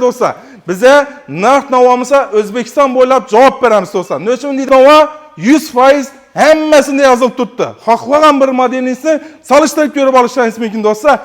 Do'stlar, biza narx navomiz O'zbekiston bo'ylab javob beramiz, do'stlar. Nima uchun deydi? Navo 100% hammasida yozilib turibdi. Xohlagan bir modelingizni solishtirib ko'rib olishingiz mumkin, do'stlar.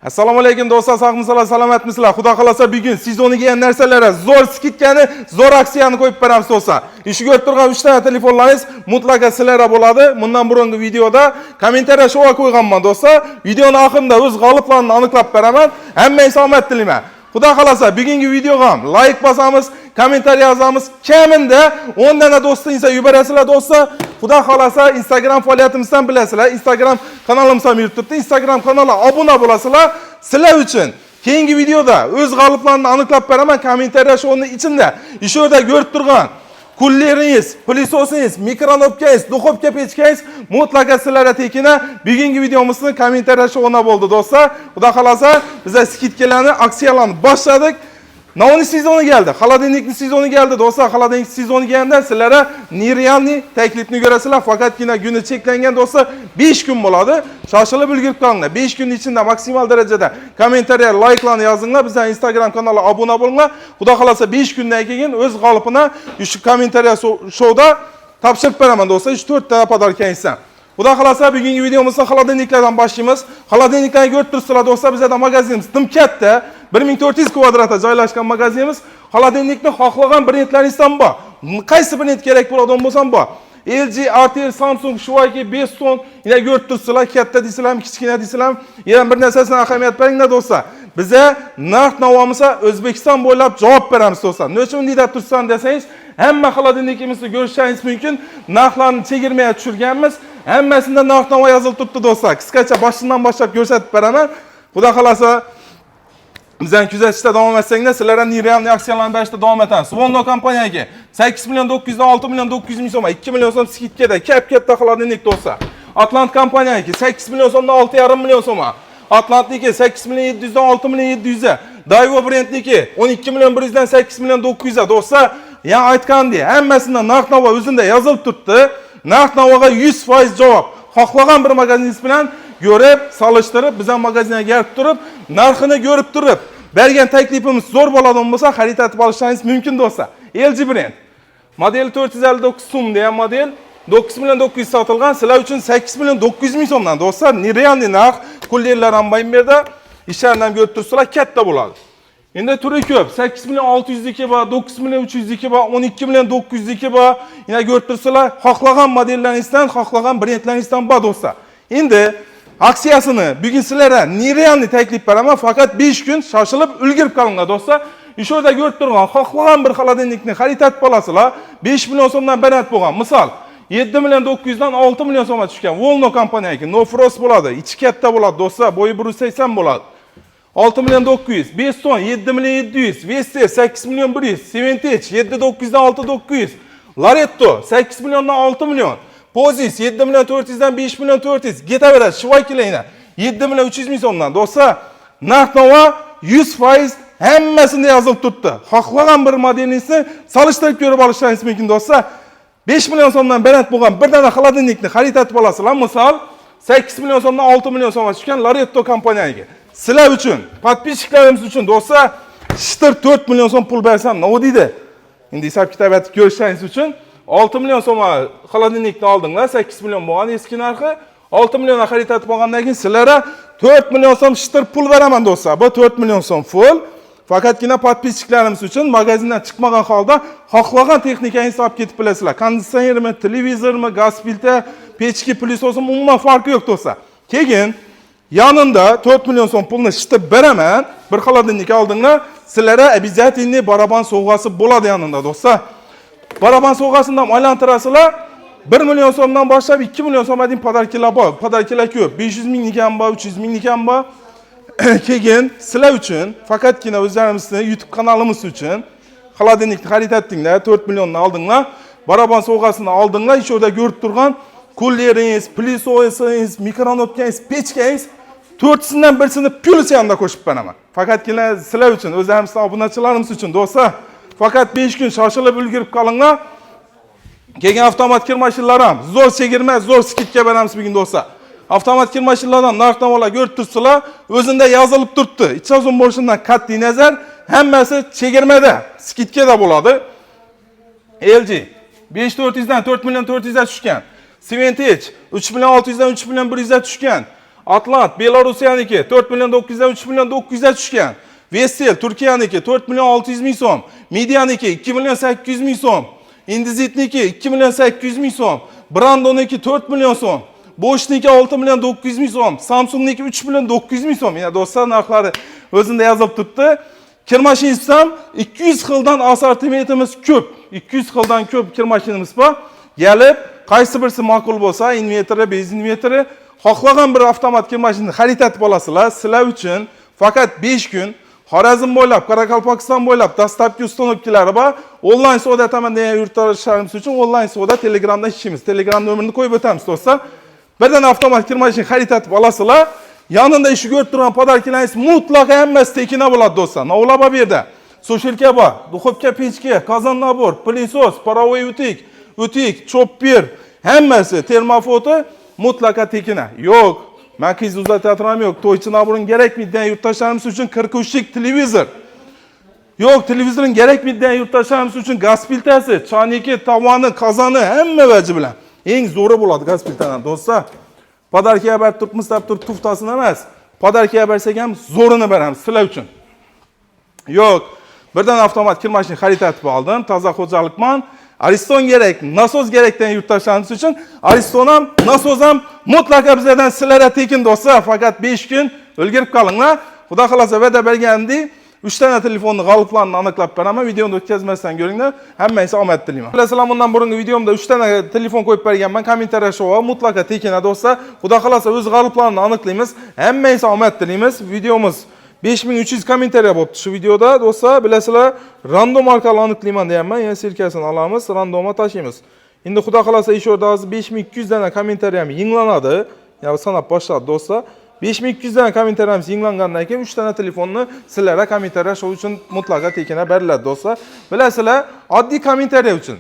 Assalomu alaykum, do'stlar, sog'misizlar, salomatmisizlar? Xudo xolasa, bugun sezoniga kelgan narsalarga zo'r скидка ni, zo'r aksiyani qo'yib beramiz, do'stlar. Ishi ko'rib turgan 3 ta telefonlaringiz mutlaqo sizlarga bo'ladi. Bundan burungi videoda kommentariya shova qo'yganman, do'stlar. Videoni oxirida o'z g'oliblarini aniqlab beraman. Hammaga omad tilayman. Xudo xolasa, bugungi videoga ham like bosamiz, kommentariy yozamiz. Kamida 10 dana do'stingizga yuborasizlar, do'stlar. Xudo xolasa, Instagram faoliyatimizdan bilasizlar. Instagram kanalimiz ham yurib turibdi. Instagram kanaliga obuna bo'lasizlar. Sizlar uchun keyingi videoda o'z g'oliblarini aniqlab beraman. Kommentariya shuni ichida. Shu yerda ko'rib turgan kulleringiz, пылесос ingiz, микроволновка ngiz, духовка pechkangiz mutlaqo sizlarga tekina. Bugungi videomizni kommentariya shona bo'ldi, do'stlar. Xudo xolasa, biz скидка larni, aksiyalarni boshladik. Novni sezoni keldi. Холодильник ni sezoni keldi, do'stlar. Холодильник sezoni kelganda sizlarga нереальный taklifni ko'rasizlar. Faqatgina kuni cheklangan, do'stlar, 5 kun bo'ladi. Shoshilib ulgurib qolinglar. 5 kun ichida maksimal darajada kommentariya, layklarni yozinglar. Bizning Instagram kanaliga obuna bo'linglar. Xudo xolasa, 5 kundan keyin o'z g'olibini shu kommentariya shouda topshirib beraman, do'stlar. 3-4 ta подарка ingizdan. Xudo xolasa, bugungi videomizni холодильник lardan boshlaymiz. Холодильник larni ko'rib turibsizlar, do'stlar, bizda magazinimiz tim katta. 1400 kvadratda joylashgan magazinimiz. Холодильник ni xohlagan brendlaringizdan bor. Qaysi brend kerak bo'ladigan bo'lsa ham bor. LG, Artel, Samsung, Shuaki, Beston, yana ko'rib turibsizlar, katta deysizlarmi, kichkina deysizlarmi? Yana bir narsasini ahamiyat beringlar, do'stlar. Biza narx navomiz O'zbekiston bo'ylab javob beramiz, do'stlar. Nima uchun deydi tursan desangiz, hamma холодильник imizni ko'rishingiz mumkin. Narxlarni chegirmaga tushirganmiz. Hammasida narx navo yozilib turibdi, do'stlar. Qisqacha boshidan boshlab ko'rsatib beraman. Xudo xolasa, bizani kuzatishda davom etsanglar, sizlar ham нереальный aksiyalarni berishda davom etamiz. Vonno kompaniyaga 8 million 900 dan 6 million 900 ming so'm, 2 million so'm скидка da kap katta холодильник, do'stlar. Atlant kompaniyaki 8 million so'mdan 6,5 million so'm. Atlantniki 8 million 700 dan 6 million 700 ga. Daewoo brendniki 12 million 100 dan 8 million 900 ga, do'stlar. Ya aytgandek, hammasidan narx navo o'zida yozilib turibdi. Narx navoga 100% javob. Xohlagan bir magaziningiz bilan ko'rib, solishtirib, bizning magazinga kelib turib, narxini ko'rib turib, bergan taklifimiz zo'r bo'ladigan bo'lsa, xarid etib olishingiz mumkin, do'stlar. LG brend. Model 459 so'm degan model 9 million 900 sotilgan, sizlar uchun 8 million 900 ming so'mdan, do'stlar, нереальный narx. Kullerlar ham bu yerda ishlarini ham ko'rib turibsizlar, katta bo'ladi. Endi turi ko'p. 8 million 602 bor, 9 million 302 bor, 12 million 902 bor. Yana ko'rib turibsizlar, xohlagan modellaringizdan, xohlagan brendlaringizdan bor, do'stlar. Endi aksiyasini bugun sizlarga нереальный taklif beraman, faqat 5 kun shoshilib ulgurib qolinglar, do'stlar. Shu yerda ko'rib turgan xohlagan bir холодильник ni xarid etib olasizlar. 5 million so'mdan baland bo'lgan. Misol 7 million 900 dan 6 million so'mga tushgan Volno kompaniyaki No Frost bo'ladi. Ichi katta bo'ladi, do'stlar, bo'yi 180 bo'ladi. 6 million 900, Beston 7 million 700, Vester 8 million 100, Seventech 7 900 dan 6 900, Loretto 8 milliondan 6 million, Pozis 7 million 400 dan 5 million 400, ketaveradi, Shvaykilayna 7 million 300 ming so'mdan. Do'stlar, narx navo 100% hammasida yozilib turibdi. Xohlagan bir modelingizni solishtirib ko'rib olishingiz mumkin, do'stlar. 5 million so'mdan baland bo'lgan bir dona холодильник ni xarid etib olasizlar. Misol 8 million so'mdan 6 million so'mga tushgan Loretto kompaniyaga. Sizlar uchun, подписчик larimiz uchun, do'stlar, shitir 4 million so'm pul bersam, nima deydi? Endi hisob kitob aytib ko'rishingiz uchun 6 million so'mga холодильник ni oldinglar, 8 million bo'lgan eski narxi. 6 million xarid etib olgandan keyin sizlarga 4 million so'm shitir pul beraman, do'stlar. Bu 4 million so'm pul. Faqatgina подписчик larimiz uchun magazindan chiqmagan holda xohlagan texnikangizni olib ketib bilasizlar. Konditsionermi, televizormi, gaz plita, pechka, пылесос imi, umuman farqi yo'q, do'stlar. Keyin yanında 4 million so'm pulni shitib beraman. Bir холодильник oldinglar, sizlarga обязательно baraban sovg'asi bo'ladi yanında, do'stlar. Baraban sovg'asini ham aylantirasizlar. 1 million so'mdan boshlab 2 million so'mga deyin подарка lar bor. Подарка lar ko'p. 500 mingniki ham bor, 300 mingniki ham bor. Keyin sizlar uchun faqatgina o'zlarimizni YouTube kanalimiz uchun холодильник ni xarid etdinglar, 4 millionni oldinglar, baraban sovg'asini oldinglar, shu yerda ko'rib turgan kulleringiz, пылесос ingiz, микроволновка ngiz, pechkangiz to'rtisidan birisini plyus yanida qo'shib beraman. Faqatgina sizlar uchun, o'zlarimizni obunachilarimiz uchun, do'stlar. Faqat 5 kun shoshilib ulgurib qolinglar. Keyin avtomat kir mashinalar ham zo'r chegirma, zo'r скидка beramiz bugun, do'stlar. Avtomat kir mashinalardan narx navolar ko'rib turibsizlar, o'zida yozilib turibdi. Ichi uzun bo'lishidan qat'iy nazar. Hammasi chegirmada, скидка da bo'ladi. LG 5400 dan 4 million 400 ga tushgan. Sventech 3 million 600 dan 3 million 100 ga tushgan. Atlant Belorussiyaniki 4 million 900 dan 3 million 900 ga tushgan. Vestel Turkiyaniki 4 million 600 ming so'm. Midianiki 2 million 800 ming so'm. Indizitniki 2 million 800 ming so'm. Brandoniki 4 million so'm. Boschniki 6 million 900 ming so'm. Samsungniki 3 million 900 ming so'm. Yana do'stlar, narxlari o'zida yozib turibdi. Kir mashinasi ham 200 xildan assortimentimiz ko'p. 200 xildan ko'p kir mashinamiz bor. Kelib, qaysi birisi ma'qul bo'lsa, invertori, без invertori, xohlagan bir avtomat kir mashinani xarid etib olasizlar. Sizlar uchun faqat 5 kun Xorazm bo'ylab, Qoraqalpog'iston bo'ylab доставка установка lari bor. Onlayn savdo etaman degan yurtdoshlarimiz uchun onlayn savdo Telegramda ishlaymiz. Telegram nomerini qo'yib o'tamiz do'stlar. Birdan avtomat kir mashina xarid etib olasizlar. Yanında işi ko'rib turgan подарка laringiz mutlaqo hammasi tekina bo'ladi do'stlar. Novla bor bu yerda. Сушилка bor, духовка pechka, qozon набор, пылесос, паровой утюг, утюг, chopper, hammasi termofoto mutlaqo tekina. Yo'q, man qiz uzatayotganim yo'q. To'ychi набор im kerakmi degan yurtdoshlarimiz uchun 43lik televizor. Yo'q, televizoring kerakmi degan yurtdoshlarimiz uchun gaz plitasi, choyniki, tovoni, qozoni hamma vaji bilan. Eng zo'ri bo'ladi gaz plitadan do'stlar. Подарка ga berib turibmiz deb turib tuftasini emas. Подарка ga bersak ham zo'rini beramiz sizlar uchun. Yo'q, birdan avtomat kir mashina xarid etib oldim. Toza xo'jalikman. Ariston kerak, nasos kerak degan yurtdoshlarimiz uchun Ariston ham, nasos ham mutlaqo bizlardan sizlarga tekin do'stlar. Faqat 5 kun ulgurib qolinglar. Xudo xolasa, va'da berganimdek 3 tane telefonni g'oliblarini aniqlab beraman. Videoni o'tkazmasdan ko'ringlar. Hammangizga omad tilayman. Bilasizlar, bundan burungi videomda 3 tane telefon qo'yib berganman. Kommentariya show mutlaqo tekin do'stlar. Xudo xolasa, o'z g'oliblarini aniqlaymiz. Hammangizga omad tilaymiz. Videomiz 5300 kommentariya bo'libdi shu videoda do'stlar. Bilasizlar, random orqali aniqlayman deyapman. Yana ссылка sini olamiz, randomga tashlaymiz. Endi xudo xolasa, ish o'rda hozir 5200 dana kommentariya ham yig'lanadi. Ya sanab boshladi do'stlar. 5200 dana kommentariyamiz yig'langandan keyin 3 tane telefonni sizlarga kommentariya show uchun mutlaqo tekina beriladi do'stlar. Bilasizlar, oddiy kommentariya uchun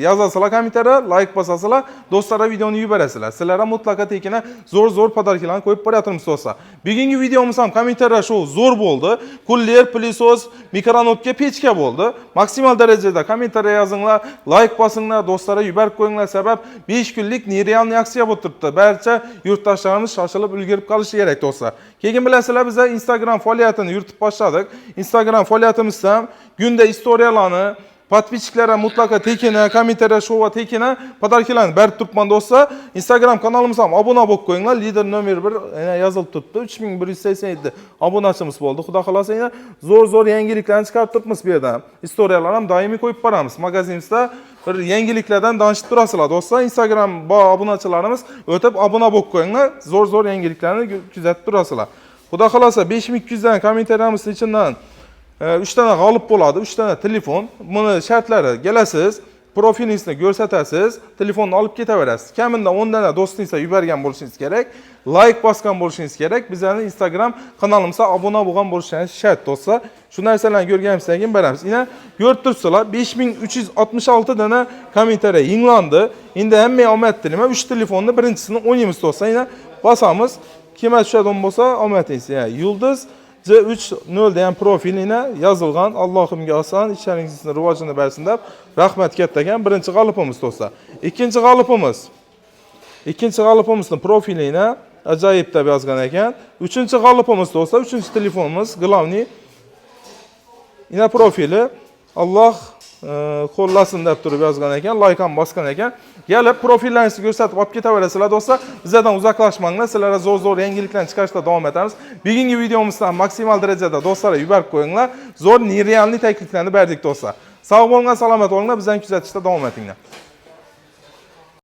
yozasizlar kommentariya, layk bosasizlar, do'stlarga videoni yuborasizlar. Sizlarga mutlaqo tekina zo'r zo'r подарка larni qo'yib boryapmiz do'stlar. Bugungi videomiz ham kommentariya shou zo'r bo'ldi. Кулер, пылесос, микроволновка, pechka bo'ldi. Maksimal darajada kommentariya yozinglar, layk bosinglar, do'stlarga yuborib qo'yinglar. Sabab 5 kunlik нереальный aksiya bo'lib turibdi. Barcha yurtdoshlarimiz shoshilib ulgurib qolishi kerak do'stlar. Keyin bilasizlar, biz Instagram faoliyatini yuritib boshladik. Instagram faoliyatimizda ham kunda istoriyalarni подписчик larga mutlaqo tekina, kommentariya shouga tekina подарка larni berib turibman do'stlar. Instagram kanalimizga ham obuna bo'lib qo'yinglar. Lider nomer 1 yana yozilib turibdi. 3187 obunachimiz bo'ldi. Xudo xolasa, yana zo'r zo'r yangiliklarni chiqarib turibmiz bu yerdan. Istoriyalar ham doimiy qo'yib boramiz. Magazinimizda bir yangiliklardan danishib turasizlar do'stlar. Instagram bor obunachilarimiz o'tib obuna bo'lib qo'yinglar. Zo'r zo'r yangiliklarni kuzatib turasizlar. Xudo xolasa, 5200 dan kommentariyamiz ichidan 3 tane g'olib bo'ladi, 3 tane telefon. Buni shartlari: kelasiz, profilingizni ko'rsatasiz, telefonni olib ketaverasiz. Kamida 10 dana do'stingizga yuborgan bo'lishingiz kerak, layk bosgan bo'lishingiz kerak, bizlarning Instagram kanalimizga obuna bo'lgan bo'lishingiz shart do'stlar. Shu narsalarni ko'rganimizdan keyin beramiz. Ina ko'rib turibsizlar, 5366 dana kommentariya yig'landi. Endi hammaga omad tilayman. 3 telefonni birinchisini o'ynaymiz do'stlar. Ina bosamiz. Kimga tushadigan bo'lsa, omadingiz. Yani Yulduz C30 degan profiline yozilgan. Allohimga oson ishlaringizni rivojini bersin deb rahmat kattagan birinchi g'olibimiz do'stlar. Ikkinchi g'olibimizni profiline ajoyib deb yozgan ekan. Uchinchi g'olibimiz do'stlar, uchinchi telefonimiz главный. Ina profili Alloh qo'llasin deb turib yozgan ekan, layk ham bosgan ekan. Kelib profillaringizni ko'rsatib olib ketaverasizlar do'stlar. Bizlardan uzoqlashmanglar, sizlarga zo'r zo'r yangiliklarni chiqarishda davom etamiz. Bugungi videomizdan maksimal darajada do'stlarga yuborib qo'yinglar. Zo'r нереальный takliflarni berdik do'stlar. Sog' bo'linglar, salomat bo'linglar, bizlarni kuzatishda davom etinglar.